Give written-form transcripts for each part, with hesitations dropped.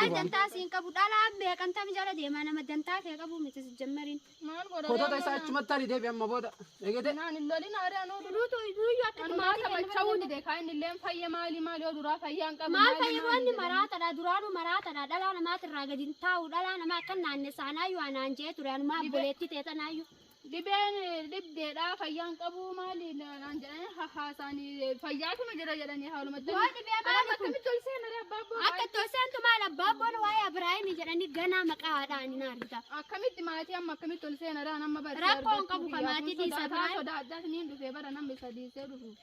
Maal dhufa. Dantaa siin qabu dhalaa meeqantami jala deemaa nama dantaa kee qabu miti si jammarin. Maal godha? Kotota isaa achumatti ari deebi amma booda. Eegete. Naan hin lolin aaree anuu duru. Duutu duuyyuu akka Anumaa maatii keenya bira taphachuu dide kaan inni illee fayya maali maali yoo duraa fayyaa hin qabu. Maal fayyadamoonni maraatadha duraanuu maraatadha dhalaa namaatirraa gadi hin taa'u dhalaa namaa akka naannesaanaayyuu anaan jee ture anumaa obboleettii teetanaayyuu. Dhibeen dhibdeedha fayyaan qabu maali naan jedhanii hahaasaanii fayyaatuma jira jedhanii haalumatti. Yoo dhibee maali kun? Akkamitti ol seenaree abbaa abboo? Akka tolseentu maal abbaa abboon waa'ee Abiraahimii jedhanii ganaa maqaa haadhaan hin argita. Akkamitti maatii amma akkamitti ol seenaree amma barsiisa. Rakkoo hin qabu ka maatii dhiisa Abiraahim. Sodaadhaa isiniin dhufee bara namni sadiisee dhufu.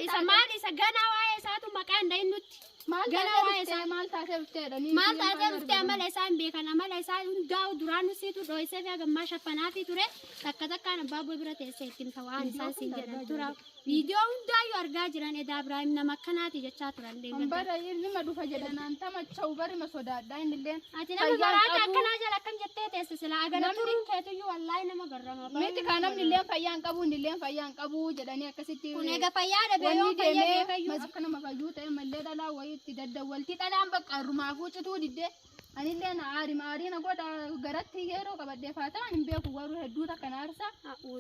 Isa maal isa ganaa waa'ee isaatu maqaa hin dhahin nutti. Maal Ganaa taatee waa'ee dhuftee isaa. maal taatee dhuftee jedhanii. Maal taatee dhuftee amala isaa hin beekan amala isaa hundaa'u duraan nusiitu dho'isee fi hagammaa shaffanaafii ture takka takkaan abbaa abboo bira teessee ittiin ta'u waan isaan siin jedhan tura. Viidiyoo hundaayyuu argaa jiran edaa Abiraahim nama akkanaati jechaa turan deeggarta. Bara ilma dhufa jedhanaan tamacha'u barima sodaadhaa inni illee. Ati nama maraata akkanaa jala akkam jettee teesse silaa agana turuun keetuyyuu wallaahi nama garrama. Miti kaa namni illee fayyaa hin qabu inni illee fayyaa hin qabu jedhanii akkasitti. Kun egaa fayyaa dhabe yoo Wanni fayyaa deemee beekayyuu. akka nama fayyuu ta'e mallee dhalaa wayii itti daddawwalti dhalaan bakka rumaafuu cituu diddee anillee na aari maarii na godha garatti yeroo qabadhee faataa hin beeku garuu hedduu takka na aarsa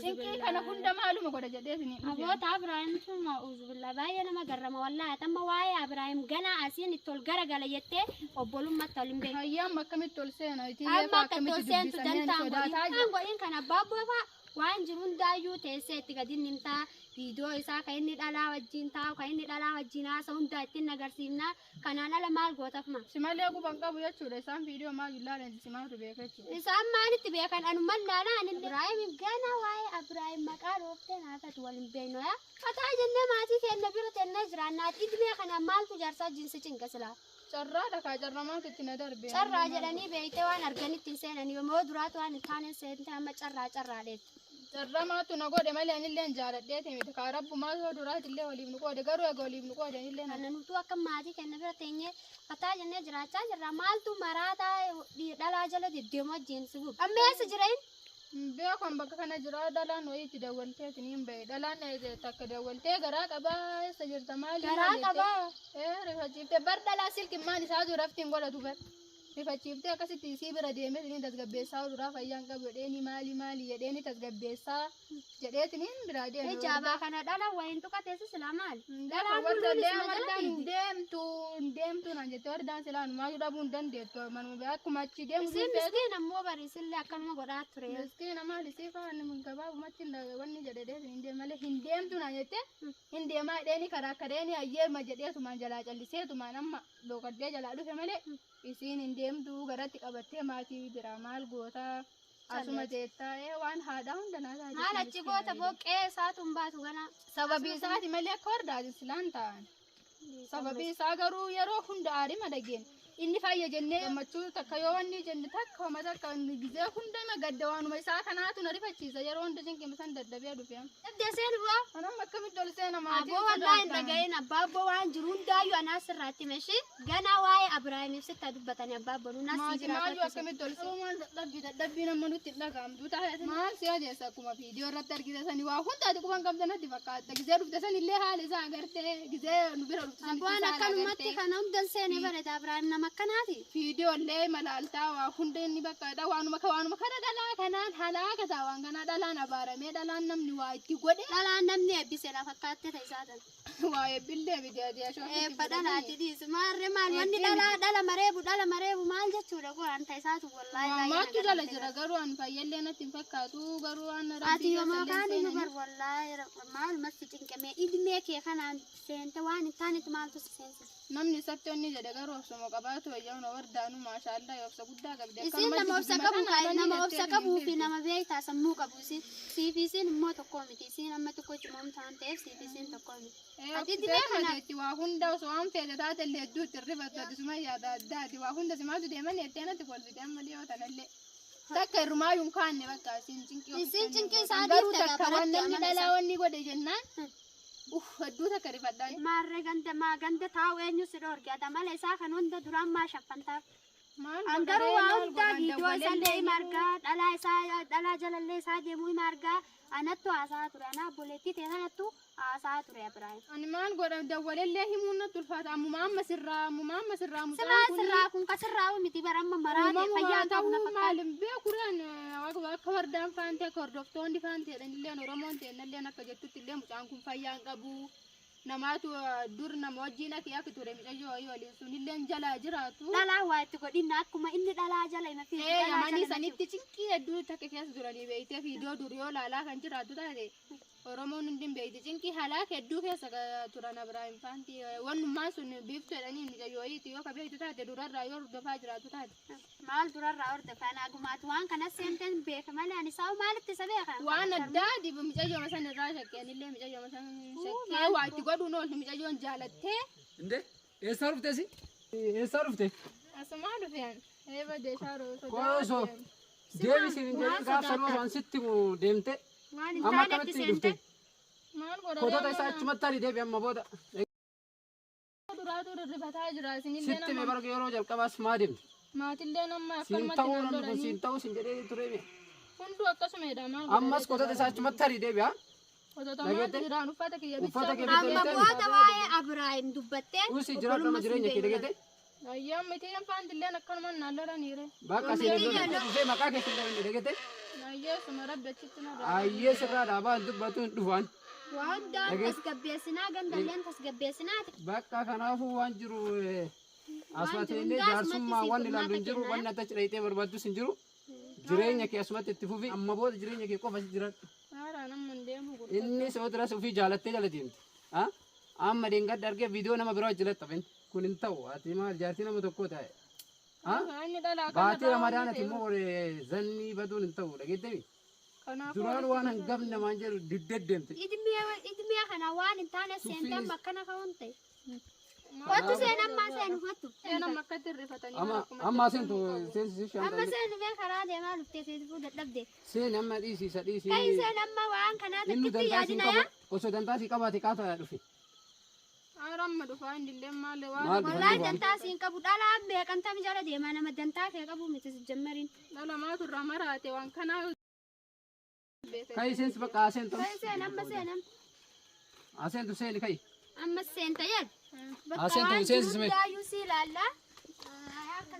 cinqii kana hunda maaluma godha jedhee isin Aboota Abiraahim tun ma'uuzubillah baay'ee nama garrama wallaahi tamma waa'ee Abiraahim ganaa asiin itti ol garagala jettee obbolummaatti ol hin beeku. Hayyaam akkamitti ol seena Amma akka itti ol seentu dantaan godhin kan godhin kan abbaa abbaa waan jiru hundaayyuu teessee itti gadi nimtaa viidiyoo isaa kan inni dhalaa wajjin taa'u kan inni dhalaa wajjin haasa'u hundaa ittiin agarsiifna kanaan ala maal gootaaf ma. Si malee guban qabu jechuudha isaan viidiyoo maal ilaalan simaatu beeka jechuudha. Isaan maalitti beekan anuman laala ani Ibraahim gana waa'ee Ibraahim maqaa dhooftee naafatu wal hin beeknu yaa. Fataa jennee maatii keenya bira tennee jiraannaa dhibee kana maaltu jaarsaa jinsi cinqa silaa. Carraadha kaa carramaatu itti na darbe. Carraa jedhanii beektee waan arganitti hin seenan yommuu duraatu waan hin taane seente amma carraa carraa dheettu. Carramaatu na godhe malee anillee jaaladheeti miti kaa rabbumaa soo duraatillee waliif nu qoode garuu egaa waliif nu qoode anillee na Kana nutu akka maatii keenya bira teenyee fataa jennee jiraachaa jirra maaltu maraataa dhalaa jala deddeemu wajjin si gubu. Amma eessa jira inni? Beekan bakka kana jira dhalaan wayii itti dawwaltee isiniin bahe dhalaan takka dawwaltee garaa qabaa eessa jirta maali Garaa qabaa. Ee rifachiiftee bar dhalaa silkimmaan isaa duratti hin godhatu bar rifachiiftee akkasitti isii bira deemee isiniin tasgabbeessaa duraa fayyaan qabu jedheeni maali maali jedheeni tasgabbeessaa jedhee isiniin biraa deeme. Ijaabaa kana dhala wayiin tuqateessi silaa maali? Dhalaan Wardaan hunduu isuma jala wardaan fiigdi. deemtu deemtu naan jette wardaan silaa numaa dhabuu hin dandeettu manuma akkuma achi deemu Isin miskiin ammoo bariisillee akkanuma godhaa ture. Miskiina maali si faana gabaabumatti wanni jedhe deebi hin deemu malee hin deemtu naan jette hin deemaa jedheeni karaa kareeni ayyeema jedheetumaan jalaa calliseetumaan amma dhookadhee jalaa dhufe malee isiin hin deemtu garatti qabattee maatii biraa maal gootaa asuma teettaa waan haadhaa hunda naa taate. Maal achi goota boqqee isaatu hin baatu ganaa. Sababii isaati malee akka wardaati silaan ta'an. Sababii isaa garuu yeroo hunda aarima dhageen. Inni fayya jennee gammachuu takka yoo wanni jenne takka homa takka gizee hunda ima gadda waanuma isaa kanaatu na rifachiisa yeroo hunda cinqima san daddabee dhufe. Dabdee seen bu'aa. Anam akkamitti ol seena maatiin Aboo wallaahi hin dhagahin abbaa abboo waan jiru hundaayyuu anaa sirraatti meshi ganaa waa'ee Abiraahimiif sitti dubbatanii abbaa abboo nuun asii Maatii maayyuu jiraatu. akkamitti ol seena. Maal dadhabbii dadhabbii nama nutti hin dhaga'amtu taate. Maal si ajeessa akkuma viidiyoo irratti argite sani waa hunda ati quban qabda natti fakkaata. Gizee dhufte san illee haala isaa agartee gizee nu bira dhufte san Abboon akkanumatti kana hunda seenee bareeda Abiraahim nama akkanaati. Viidiyoolee malaaltaa waa hunda inni bakka waanuma waanuma kana dhalaa kanaan halaaka isaa waan kanaa dhalaan abaaramee dhalaan namni waa itti godhe Dhalaan namni eebbise lafa akkaattee ta'isaa tan. waa eebbillee miti ati ashoo Eebba dhalaati dhiisu maarree maal wanni dhalaa dhala mareebu dhala mareebu maal jechuudha qoraan ta'isaatu wallaahi baay'ee Maattu jala jira garuu an fayyallee natti hin fakkaatu garuu waan Ati yooma kaan nu bar wallaahi maalumatti si cinqamee ilmee kee kanaan seente waan hin taanetti maaltu si seensisa. Namni isatti onni jedhe garuu obsuma qabaatu wayyaa na wardaanu maashaallaa obsa guddaa qabdi. Isin nama obsa qabu nama obsa qabuu fi nama beektaa sammuu qabu isin siif isin immoo tokko miti isin amma tokko cimoomta waan ta'eef siif isin tokko miti. Ati dhibee kana itti waa hunda osoo waan feete taate illee hedduu itti rifattu ati suma yaada addaati waa hunda simaatu deeman jettee natti kolfite amma dhiyoo tanallee. Takka irrumaayyuu hin kaanne bakka isin cinqii Isin cinqii isaa garuu dhiifte takka waan baratte namni amala dhalaa isaa. wanni godhe jennaan uff hedduu takka rifadhaan. Maarree ganda maa ganda taa'u eenyu si dhoorge ati amala isaa kan hunda duraan maa shaffantaaf. Maal An garuu godharee waa maal hundaa godhan viidiyoo isallee dawwalallee hima argaa, dhalaa isaa dhalaa jalallee isaa deemuu hima argaa. Anattu haasaa ture, anaa obboleettii ta'e sanattu haasaa ture Abiraahim. Ani maal godha dawwalellee himuun natti ulfaata ammuma amma sirraa ammuma amma sirraa mucaan Sirraa kun sirraa kun ka sirraa miti bara amma maraate uumama fayyaa waa hin qabu na ta'uu fakkaata. maal hin beekuraan akka wardaan faante akka hordoftoonni faante jedhanilleen Oromoon ta'ennalleen akka jettutti illee mucaan kun fayyaa hin qabu. Namaatu dur nama wajjin akka akka ture mucayyoo wayii waliin sunilleen jalaa jiraatu. Dhalaa waa itti godhinna akkuma inni dhalaa jala hima fiigu Ee dhalaa yamanii jala hima fiigu. sanitti cinqii hedduu takka keessa turanii beeytee fiidoo dur yoo laalaa kan jiraattu taate Oromoon hundi hin beeyti cinqii halaaka hedduu keessa turan Abiraahim faanti wannummaan sun biiftuu jedhanii mucayyoo wayiiti yoo ka beeytu taate durarraa yoo hordofaa jiraattu taate. Maal durarraa hordofaa naagumaatu waan kanas seenteen beeka malee ani saa'u maalitti isa beeka? Waan addaa dibu mucayyoo san irraa shakkee anillee mucayyoo san shakkee maal waa itti godhuun ooltu mucayyoon jaalattee Inde eessaa dhufte si? Eessaa dhufte? asumaa dhufeen eeba deeshaa Qoosoo deebisiin hin jedhin gaaf sanuma osoo an sitti himu deemte Waan hin amma taanetti akkamitti dhufte? seente. Maal godha Kotota isaa achumatti ali deebi amma booda. duraatu rirrifataa jira isinillee Sitti hime nama bara yeroo jalqabaas maa deemte? maatillee nama Siin akkanumatti ta'uu nan namni kun lolanii siin ta'uu siin jedhee ture mee? Hunduu akkasumedha maal godha Ammas kotota isaa achumatti ali deebi haa? Kotota maaltu Dhageette? jiraan uffata kiyya Uffata bichaa kee Amma bitee booda waa'ee Abiraahim dubbattee Usi jiraadhu amma obbolummaa siin jireenya kee beekna. dhageette? Ayyaa mitiin faantilleen akkanuma naan lolaniire. Bakka siin hin lolle dhufee maqaa kee siin dhabne dhageette? Ayyee suma rabbi achitti narraa. Ayyee sirraa dhaabaa hin dubbatu hin dhufaan. Waa hundaan Dhageesse? tasgabbeessinaa gandalleen tasgabbeessinaati. Bakka kanaafuu waan jiru asuma Waan jiru teennee hundaa asumatti jaarsummaa siif waan ilaallu hin furmaata jiru kenna. wanni ati achi dhayitee barbaaddus hin jiru. Jireenya kee asumatti itti fufi amma booda jireenya kee qofa si jiraadhu. Haaraan amma hin deemu gurgurtaa. Inni sootiras ofii jaalattee jala deemte. Amma dheengadda argee viidiyoo nama biraa wajjin laxxafin. Kun hin ta'u ati maal jaartii nama tokkoo taa'e. Inni dhalaa Baatii kanarraa ramadaanati waan immoo zannii baduun hin ta'u dhageettemi. Kanaafuu Duraan waan hangafni namaan jedhu diddeet deemte. Idmee kana waan hin taane seentee Tuffiinis- amma akkana ka'uun ta'e. Kottu seen ammaa seenu kottu. Seen amma akkatti hirrifatanii Amma akkuma amma seentu seensisi Amma shantan. seenu bee karaa deemaa dhuftee seetifuu dadhabde. Seen amma dhiisi isa dhiisi. Kai seen amma waan kanaa Inni takkitti dantaa siin yaadina qabu yaa. osoo dantaa sii qabaate qaata dhufe. Haara amma dhufaa inni illee maal waan Maal dhufa? Wallaahi dantaa siin qabu dhalaa meeqantami jala deemaa nama dantaa kee qabu miti jammariin. Dhala maatu irraa maraate waan kanaa beekee. Kai seensi bakka aseentu. Kai seen amma seen amma. Aseentu seeni kai. Amma seenta jedhu. Bakka Aseentu waan jiru seensisi mee. hundaayyuu si ilaalla.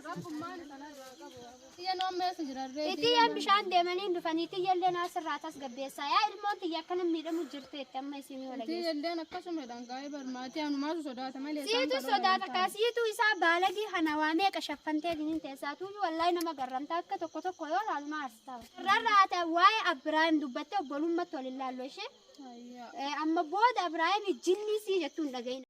Rabbummaan sanarraa qabu. Xiyya noommeessa jira reetii. Itiyyaan bishaan deemanii hin dhufanii itiyyallee naasirraa tasgabbeessaa yaa ilmoon tiyya akkana miidhamu jirtu jette amma isin wal geessu. Xiyyalleen akkasuma dhangaa'ee barmaatee anumaatu sodaata malee. isaan Siitu kan sodaata lolan kaa siitu isaa baalagii kana waa meeqa shaffantee dinin teessaa tuuyu wallaahi nama garramta akka tokko tokko yoo laalu maas ta'a. Rarraata waa'ee Abiraahim dubbattee obbolummaatti wal ilaallu ishee Ayyaa. Amma booda Abiraahim jinni sii jettuun dhaga'in.